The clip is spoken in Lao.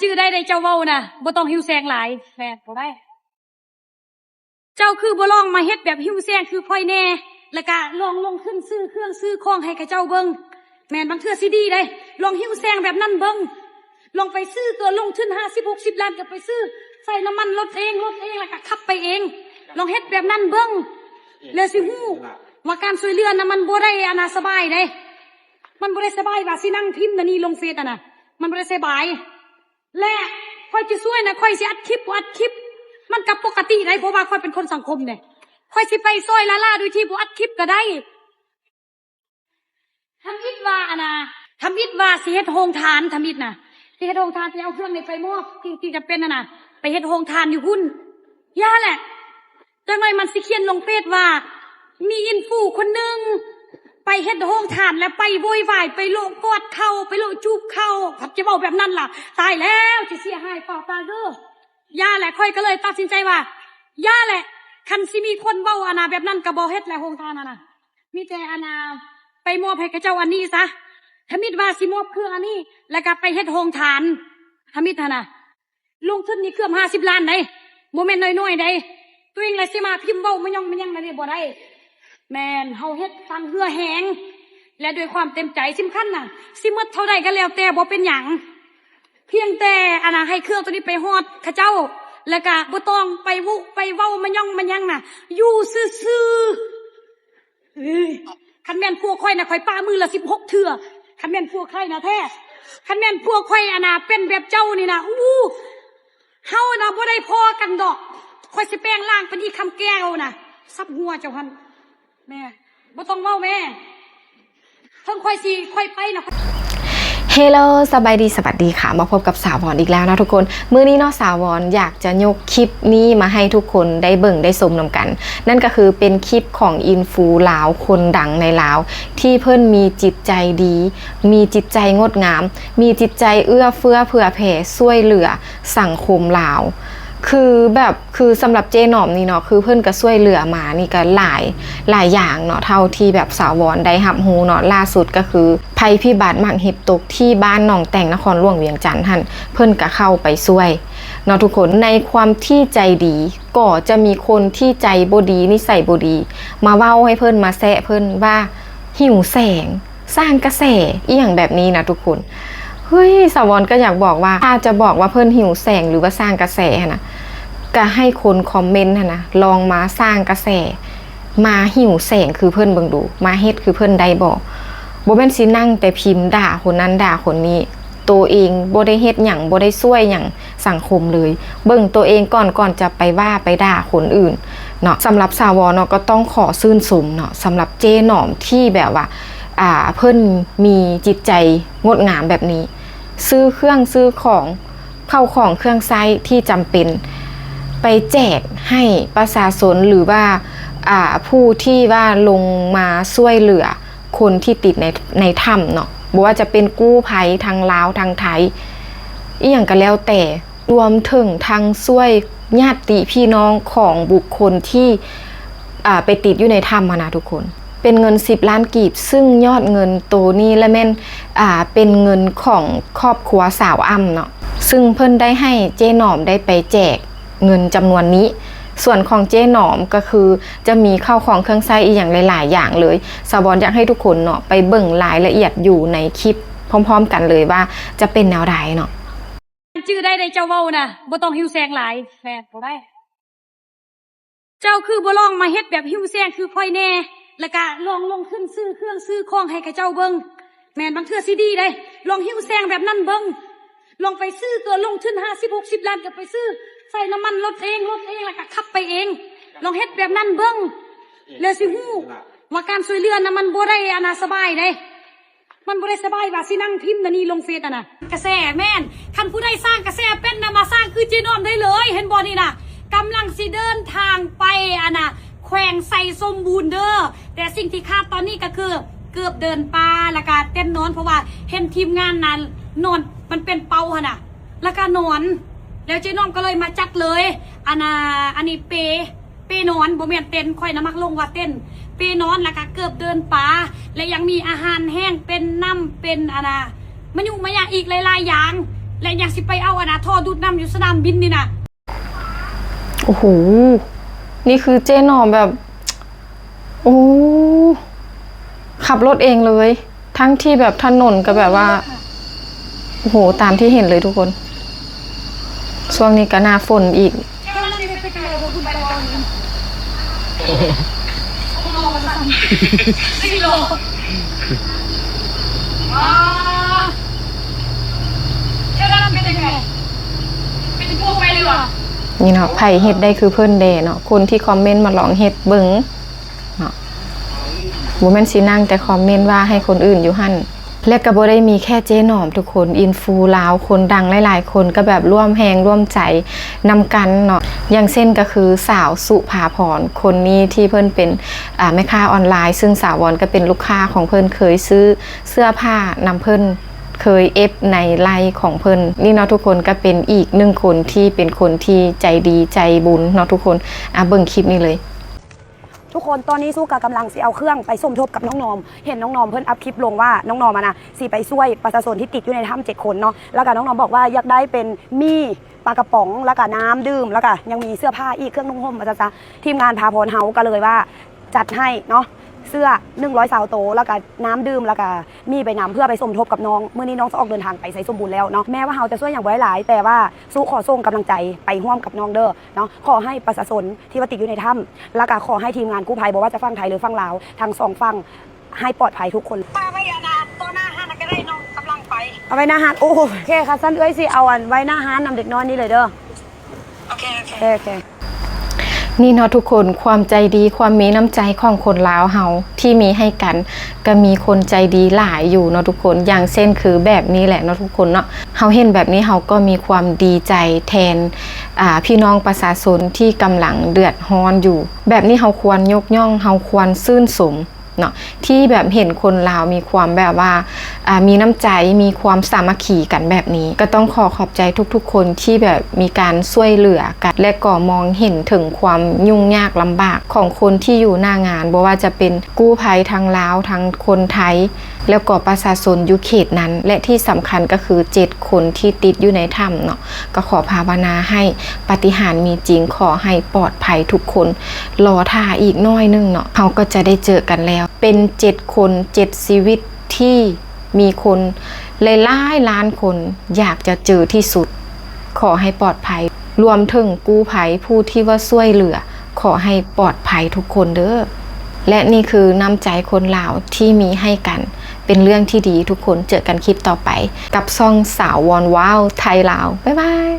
ຈື່ໄດ້ໃດເຈົ້າເວົ້ານະ ບໍ່ຕ້ອງຫິວແສງຫຼາຍ. ແມ່ນ ບໍ່ໄດ້. ເຈົ້າຄືບໍ່ລອງມາເຮັດແບບຫິວແສງຄືຂ້ອຍແດ່ ແລ້ວກະລອງລົງທຶນຊື້ເຄື່ອງຊື້ຂອງໃຫ້ເຂົາເຈົ້າເບິ່ງ. ແມ່ນ ບາງເທື່ອຊິດີເດ້. ລອງຫິວແສງແບບນັ້ນເບິ່ງ. ລອງໄປຊື້ຕົວະ ລົງທຶນຫ້າສິບຫົກສິບລ້ານ ກໍໄປຊື້ ໃສ່ນ້ຳມັນລົດເອງ ລົດເອງ ແລ້ວກໍຂັບໄປເອງ. ລອງເຮັດແບບນັ້ນເບິ່ງ ແລ້ວຊິຮູ້ວ່າການຊ່ວຍເຫຼືອນະ ມັນບໍ່ໄດ້ອັນນາສະບາຍເດ້. ມັນບໍ່ໄດ້ສະບາຍວ່າຊິນັ່ງພິມອັນນີ້ລົງເຟສຫັ້ນນະ ມັນບໍ່ໄດ້ສະບາຍ. ແລະ ຂ້ອຍຈະຊ່ວຍນະ ຂ້ອຍຊິອັດຄລິບບໍ່ອັດຄລິບ ມັນກໍປົກກະຕິໄດ໋ ເພາະວ່າຂ້ອຍເປັນຄົນສັງຄົມເດ້. ຂ້ອຍຊິໄປຊ່ອຍລ້າໆ ໂດຍທີ່ບໍ່ອັດຄລິບກໍໄດ້. ທຳອິດວ່າອັນນາ ທຳອິດວ່າຊິເຮັດໂຮງທານ ທຳອິດນະ ຊິເຮັດໂຮງທານ ຊິເອົາເຄື່ອງນີ້ໄປມອບ ສິ່ງທີ່ຈຳເປັນຫັ້ນນະ ໄປເຮັດໂຮງທານຢູ່ພຸ້ນ. ຢ່າແຫຼະ. ຈັກໜ້ອຍມັນຊິຂຽນລົງເຟສວ່າ ມີອິນຟູຄົນໜຶ່ງໄປເຮັດໂຮງທານ ແລ້ວໄປໂວຍວາຍ ໄປໂລະກອດເຂົ່າ ໄປໂລະຈູບເຂົ່າ. ພັດຈະເວົ້າແບບນັ້ນລະ ຕາຍແລ້ວ ຊິເສຍຫາຍເປົ່າໆເດີ. ຢ່າແຫຼະ. ຂ້ອຍກໍເລີຍຕັດສິນໃຈວ່າ ຢ່າແຫຼະ. ຄັນຊິມີຄົນເວົ້າອັນນາແບບນັ້ນ ກໍບໍ່ເຮັດແຫຼະ ໂຮງທານຫັ້ນນະ. ມີແຕ່ອັນນາ ໄປມອບໃຫ້ເຂົາເຈົ້າອັນນີ້ຊະ. ທຳອິດວ່າຊິມອບເຄື່ອງອັນນີ້ ແລ້ວກໍໄປເຮັດໂຮງທານ. ທຳອິດຫັ້ນນະ ລົງທຶນນີ້ເກືອບຫ້າສິບລ້ານໃດ໋ ບໍ່ແມ່ນນ້ອຍໆໃດ໋. ຕົວເອງລະຊິມາພິມເວົ້າມະຫຍ້ອງມະຫຍັງແນວນີ້ບໍ່ໄດ້. ແມ່ນ ເຮົາເຮັດທັງເຫື່ອແຮງ ແລະ ດ້ວຍຄວາມເຕັມໃຈ. ສຳຄັນນະ ຊິໝົດເທົ່າໃດກໍແລ້ວແຕ່ ບໍ່ເປັນຫຍັງ. ພຽງແຕ່ອັນນາ ໃຫ້ເຄື່ອງໂຕນີ້ໄປຮອດເຂົາເຈົ້າ ແລ້ວກະບໍ່ຕ້ອງໄປວຸໄປເວົ້າມະຫຍ້ອງມະຫຍັງນະ ຢູ່ຊື່ໆ. ເອີຍ ຄັນແມ່ນຜົວຂ້ອຍນະ ຂ້ອຍປະມືລະສິບຫົກເທື່ອ. ຄັນແມ່ນຜົວຂ້ອຍນະແທ້ ຄັນແມ່ນຜົວຂ້ອຍອັນນາ ເປັນແບບເຈົ້ານີ້ນະ ອູ້ ເຮົານະບໍ່ໄດ້ພໍ້ກັນດອກ. ຂ້ອຍຊິແປງຮ່າງເປັນອີ່ຄຳແກ້ວນະ ສັບຫົວເຈົ້າຫັ້ນ. ແມ່ ບໍ່ຕ້ອງເວົ້າແມ່ ເຖິງຂ້ອຍຊິ ຂ້ອຍໄປນະ. ເຮໂລ ສະບາຍດີ ສະຫວັດດີຄ່ະ ມາພົບກັບສາວວອນອີກແລ້ວເນາະທຸກຄົນ. ມື້ນີ້ເນາະ ສາວວອນຢາກຈະຍົກຄລິບນີ້ມາໃຫ້ທຸກຄົນໄດ້ເບິ່ງໄດ້ຊົມນຳກັນ. ນັ້ນກໍຄືເປັນຄລິບຂອງອິນຟູລາວຄົນດັງໃນລາວ ທີ່ເພິ່ນມີຈິດໃຈດີ ມີຈິດໃຈງົດງາມ ມີຈິດໃຈເອື້ອເຟື້ອເຜື່ອແຜ່ຊ່ວຍເຫຼືອສັງຄົມລາວ. ຄືແບບ ຄືສຳລັບເຈ້ໜອມນີ້ເນາະ ຄືເພິ່ນກໍຊ່ວຍເຫຼືອມານີ້ກໍຫຼາຍ ຫຼາຍຢ່າງເນາະ ເທົ່າທີ່ແບບສາວວອນໄດ້ຮັບຮູ້ເນາະ. ລ່າສຸດກໍຄືໄພພິບັດໝາກເຫັບຕົກທີ່ບ້ານໜອງແຕ່ງ ນະຄອນຫຼວງວຽງຈັນຫັ້ນ ເພິ່ນກໍເຂົ້າໄປຊ່ວຍເນາະທຸກຄົນ. ໃນຄວາມທີ່ໃຈດີ ກໍຈະມີຄົນທີ່ໃຈບໍ່ດີ ນິໄສບໍ່ດີ ມາເວົ້າໃຫ້ເພິ່ນ ມາແຊະເພິ່ນວ່າຫິວແສງ ສ້າງກະແສ ອີ່ຫຍັງແບບນີ້ນະທຸກຄົນ. ເຮີ້ຍ ສາວອນກໍຢາກບອກວ່າ ຖ້າຈະບອກວ່າເພິ່ນຫິວແສງ ຫຼືວ່າສ້າງກະແສຫັ້ນນະ ກະໃຫ້ຄົນຄອມເມັນຫັ້ນນະ ລອງມາສ້າງກະແສ ມາຫິວແສງຄືເພິ່ນເບິ່ງດູ ມາເຮັດຄືເພິ່ນໄດ້ບໍ່? ບໍ່ແມ່ນຊິນັ່ງແຕ່ພິມດ່າຄົນນັ້ນດ່າຄົນນີ້ ໂຕເອງບໍ່ໄດ້ເຮັດຫຍັງ ບໍ່ໄດ້ຊ່ວຍຫຍັງ ສັງຄົມເລີຍ ເບິ່ງໂຕເອງກ່ອນ ກ່ອນຈະໄປວ່າໄປດ່າຄົນອື່ນເນາະ. ສຳລັບສາວອນເນາະ ກໍຕ້ອງຂໍຊື່ນຊົມເນາະ ສຳລັບເຈ້ໜອມທີ່ແບບວ່າ ອ່າ ເພິ່ນມີຈິດໃຈງົດງາມແບບນີ້ ຊື້ເຄື່ອງຊື້ຂອງ ເຂົ້າຂອງເຄື່ອງໃຊ້ທີ່ຈຳເປັນ ໄປແຈກໃຫ້ປະຊາຊົນ ຫຼືວ່າ ອ່າ ຜູ້ທີ່ວ່າລົງມາຊ່ວຍເຫຼືອຄົນທີ່ຕິດໃນ ໃນຖ້ຳເນາະ ບໍ່ວ່າຈະເປັນກູ້ໄພທັງລາວທັງໄທ ອີ່ຫຍັງກໍແລ້ວແຕ່ ລວມເຖິງທັງຊ່ວຍຍາດຕິພີ່ນ້ອງຂອງບຸກຄົນທີ່ ອ່າ ໄປຕິດຢູ່ໃນຖ້ຳຫັ້ນນະທຸກຄົນ ເປັນເງິນສິບລ້ານກີບ ຊຶ່ງຍອດເງິນໂຕນີ້ລະແມ່ນ ອ່າ ເປັນເງິນຂອງຄອບຄົວສາວອ້ຳເນາະ ຊຶ່ງເພິ່ນໄດ້ໃຫ້ເຈ້ໜອມໄດ້ໄປແຈກເງິນຈຳນວນນີ້. ສ່ວນຂອງເຈ້ໜອມກໍຄືຈະມີເຂົ້າຂອງເຄື່ອງໃຊ້ອີ່ຫຍັງຫຼາຍໆຢ່າງເລີຍ. ສາວອນຢາກໃຫ້ທຸກຄົນເນາະ ໄປເບິ່ງລາຍລະອຽດຢູ່ໃນຄລິບພ້ອມໆກັນເລີຍວ່າຈະເປັນແນວໃດເນາະ. ຈື່ໄດ້ໃດເຈົ້າເວົ້ານະ ບໍ່ຕ້ອງຫິວແສງຫຼາຍ. ແມ່ນ ບໍ່ໄດ້. ເຈົ້າຄືບໍ່ລອງມາເຮັດແບບຫິວແສງຄືຂ້ອຍແດ່ ແລ້ວກະລອງລົງທຶນຊື້ເຄື່ອງຊື້ຂອງໃຫ້ເຂົາເຈົ້າເບິ່ງ. ແມ່ນ ບາງເທື່ອຊິດີເດ້. ລອງຫິວແສງແບບນັ້ນເບິ່ງ. ລອງໄປຊື້ຕົວະ ລົງທຶນຫ້າສິບຫົກສິບລ້ານ ກໍໄປຊື້ ໃສ່ນ້ຳມັນລົດເອງ ລົດເອງ ແລ້ວກະຂັບໄປເອງ. ລອງເຮັດແບບນັ້ນເບິ່ງ ແລ້ວຊິຮູ້ວ່າການຊ່ວຍເຫຼືອນະ ມັນບໍ່ໄດ້ອັນນາສະບາຍເດ້. ມັນບໍ່ໄດ້ສະບາຍວ່າຊິນັ່ງພິມອັນນີ້ລົງເຟສຫັ້ນນະ. ກະແສ ແມ່ນ ຄັນຜູ້ໃດສ້າງກະແສເປັນນະ ມາສ້າງຄືເຈນ້ອມໄດ້ເລີຍ ເຫັນບໍ່ນີ້ນະ. ກຳລັງຊິເດີນທາງໄປອັນນະ ແຂວງໄຊສົມບູນເດີ. ແຕ່ສິ່ງທີ່ຂາດຕອນນີ້ກໍຄືເກີບເດີນປ່າ ແລ້ວກະເຕັນນອນ ເພາະວ່າເຫັນທີມງານນັ້ນນອນ ມັນເປັນເປົາຫັ້ນນະ ແລ້ວກະນອນ ແລ້ວເຈນ້ອມກໍເລີຍມາຈັດເລີຍ ອັນນະ ອັນນີ້ເປ ເປນອນ ບໍ່ແມ່ນເຕັນ ຂ້ອຍນະມັກລົງວ່າເຕັນ ເປນອນ ແລ້ວກະເກີບເດີນປ່າ ແລະຍັງມີອາຫານແຫ້ງ ເປັນນ້ຳ ເປັນອັນນະ ມະຍຸມະຍະອີກຫຼາຍໆຢ່າງ. ແລະຍັງຊິໄປເອົາອັນນ່າທໍ່ດູດນ້ຳຢູ່ສະໜາມບິນນີ້ນະ. ໂອ້ໂຫ ນີ້ຄືເຈ້ໜອມແບບ ໂອ້ ຂັບລົດເອງເລີຍ ທັງທີ່ແບບຖະໜົນກໍແບບວ່າ ໂອ້ໂຫ ຕາມທີ່ເຫັນເລີຍທຸກຄົນ. ຊ່ວງນີ້ກໍໜ້າຝົນອີກ. ນີ້ເນາະ ໃຜເຮັດໄດ້ຄືເພິ່ນແດ່ເນາະ ຄົນທີ່ຄອມເມັນມາລອງເຮັດເບິ່ງເນາະ ບໍ່ແມ່ນຊິນັ່ງແຕ່ຄອມເມັນວ່າໃຫ້ຄົນອື່ນຢູ່ຫັ້ນ. ແລະກໍບໍ່ໄດ້ມີແຄ່ເຈ້ໜອມທຸກຄົນ ອິນຟູລາວຄົນດັງຫຼາຍໆຄົນກໍແບບຮ່ວມແຮງຮ່ວມໃຈນຳກັນເນາະ ຢ່າງເຊັ່ນກໍຄືສາວສຸພາພອນ ຄົນນີ້ທີ່ເພິ່ນເປັນ ອາ ແມ່ຄ້າອອນລາຍ ຊຶ່ງສາວອນກໍເປັນລູກຄ້າຂອງເພິ່ນ ເຄີຍຊື້ເສື້ອຜ້ານຳເພິ່ນ ເຄີຍເອັບໃນໄລຂອງເພິ່ນນີ້ເນາະທຸກຄົນ. ກໍເປັນອີກໜຶ່ງຄົນທີ່ເປັນຄົນທີ່ໃຈດີໃຈບຸນເນາະທຸກຄົນ. ອາ ເບິ່ງຄລິບນີ້ເລີຍ. ທຸກຄົນ ຕອນນີ້ສຸກະກຳລັງຊິເອົາເຄື່ອງໄປສົມທົບກັບນ້ອງນອມ. ເຫັນນ້ອງນອມເພິ່ນອັບຄລິບລົງວ່າ ນ້ອງນອມຫັ້ນນະ ຊິໄປຊ່ວຍປະຊາຊົນທີ່ຕິດຢູ່ໃນຖ້ຳເຈັດຄົນເນາະ. ແລ້ວກະນ້ອງນອມບອກວ່າຢາກໄດ້ເປັນໝີ່ ປາກະປ໋ອງ ແລ້ວກະນ້ຳດື່ມ ແລ້ວກະຍັງມີເສື້ອຜ້າອີກ ເຄື່ອງນຸ່ງຫົ່ມວ່າຊັ້ນຊະ. ທີມງານພາພອນເຮົາກະເລີຍວ່າ ຈັດໃຫ້ເນາະ ເສື້ອໜຶ່ງຮ້ອຍຊາວໂຕ ແລ້ວກະນ້ຳດື່ມ ແລ້ວກະໝີ່ໄປນຳ ເພື່ອໄປສົມທົບກັບນ້ອງ. ມື້ນີ້ນ້ອງຈະອອກເດີນທາງໄປໄຊສົມບູນແລ້ວເນາະ. ແມ້ວ່າເຮົາຈະຊ່ວຍຫຍັງບໍ່ໄດ້ຫຼາຍ ແຕ່ວ່າສຸຂໍສົ່ງກຳລັງໃຈໄປຮ່ວມກັບນ້ອງເດີເນາະ. ຂໍໃຫ້ປະຊາຊົນທີ່ວ່າຕິດຢູ່ໃນຖ້ຳ ແລ້ວກະຂໍໃຫ້ທີມງານກູ້ໄພ ບໍ່ວ່າຈະຝັ່ງໄທ ຫຼື ຝັ່ງລາວ ທັງສອງຝັ່ງ ໃຫ້ປອດໄພທຸກຄົນ. ປະໄວ້ອັນນ່າ ຕໍ່ໜ້າຮ້ານກໍໄດ້ ນ້ອງກຳລັງໄປ. ເອົາໄວ້ໜ້າຮ້ານ. ໂອເຄ ຄັນຊັ້ນເອື້ອຍຊິເອົາອັນໄວ້ໜ້າຮ້ານນຳເດັກນ້ອຍນີ້ເລີຍເດີ. ໂອເຄ ໂອເຄ ໂອເຄ ໂອເຄ. ນີ້ເນາະທຸກຄົນ ຄວາມໃຈດີ ຄວາມມີນ້ຳໃຈຂອງຄົນລາວເຮົາທີ່ມີໃຫ້ກັນ ກໍມີຄົນໃຈດີຫຼາຍຢູ່ເນາະທຸກຄົນ. ຢ່າງເຊັ່ນຄືແບບນີ້ແຫຼະເນາະທຸກຄົນເນາະ ເຮົາເຫັນແບບນີ້ເຮົາກໍມີຄວາມດີໃຈແທນ ອາ ພີ່ນ້ອງປະຊາຊົນທີ່ກຳລັງເດືອດຮ້ອນຢູ່. ແບບນີ້ເຮົາຄວນຍົກຍ້ອງ ເຮົາຄວນຊື່ນຊົມ ເນາະ ທີ່ແບບເຫັນຄົນລາວມີຄວາມແບບວ່າ ອາ ມີນ້ຳໃຈ ມີຄວາມສາມັກຄີກັນແບບນີ້. ກໍຕ້ອງຂໍຂອບໃຈທຸກໆຄົນທີ່ແບບມີການຊ່ວຍເຫຼືອກັນ ແລະກໍມອງເຫັນເຖິງຄວາມຫຍຸ້ງຍາກລຳບາກຂອງຄົນທີ່ຢູ່ໜ້າງານ ບໍ່ວ່າຈະເປັນກູ້ໄພທັງລາວ ທັງຄົນໄທ ແລ້ວກໍປະຊາຊົນຢູ່ເຂດນັ້ນ ແລະທີ່ສຳຄັນກໍຄືເຈັດຄົນທີ່ຕິດຢູ່ໃນຖ້ຳເນາະ. ກໍຂໍພາວະນາໃຫ້ປາຕິຫານມີຈິງ ຂໍໃຫ້ປອດໄພທຸກຄົນ. ລໍຖ້າອີກໜ້ອຍໜຶ່ງເນາະ ເຮົາກໍຈະໄດ້ເຈີກັນແລ້ວ. ເປັນເຈັດຄົນ ເຈັດຊີວິດທີ່ມີຄົນຫຼາຍໆລ້ານຄົນຢາກຈະເຈີທີ່ສຸດ. ຂໍໃຫ້ປອດໄພ ລວມເຖິງກູ້ໄພຜູ້ທີ່ວ່າຊ່ວຍເຫຼືອ ຂໍໃຫ້ປອດໄພທຸກຄົນເດີ. ແລະນີ້ຄືນ້ຳໃຈຄົນລາວທີ່ມີໃຫ້ກັນ ເປັນເລື່ອງທີ່ດີທຸກຄົນ. ເຈີກັນຄລິບຕໍ່ໄປກັບຊ່ອງສາວວອນວ້າວໄທລາວ. ບາຍບາຍ.